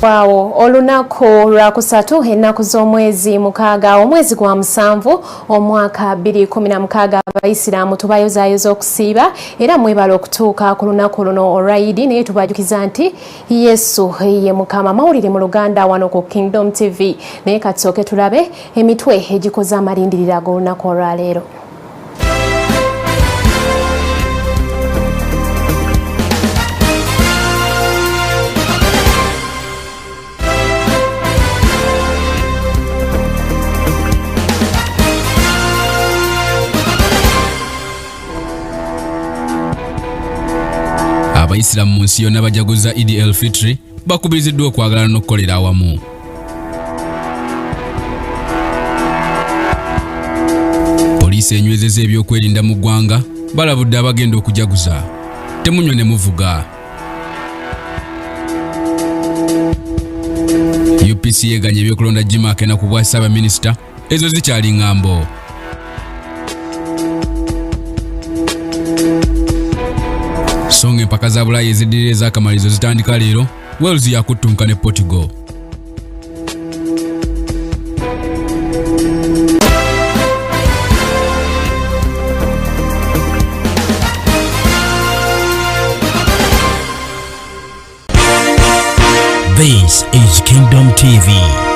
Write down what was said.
Waawo olunaku lwakusatu ennaku z'omwezi 6 omwezi gwa 7 omwaka 2016 abayisiraamu tubayozaayoza okusiiba era mwebala okutuuka ku lunaku luno olwa Idi, naye tubajukiza nti Yesu ye Mukama. Mawulire mu Luganda wano ku Kingdom TV, naye katusooke tulabe emitwe egikoze amalindirira ag'olunaku olwaleero. Abayisiraamu mu nsi yonna bajaguza Idi el Fitri, bakubiriziddwa okwagalana n'okukolera awamu. Poliisi enywezezza ebyokwerinda mu ggwanga, balabudde abagenda okujaguza, temunywa ne muvuga. UPC yeeganye ebyokulonda Jim Akena ku bwa ssaabaminisita, ezo zikyali ŋŋambo. So nga empaka za Bulaaya eziddirira ez'akamalirizo zitandika leero, Wales yakuttunka ne Portugal. This is Kingdom TV.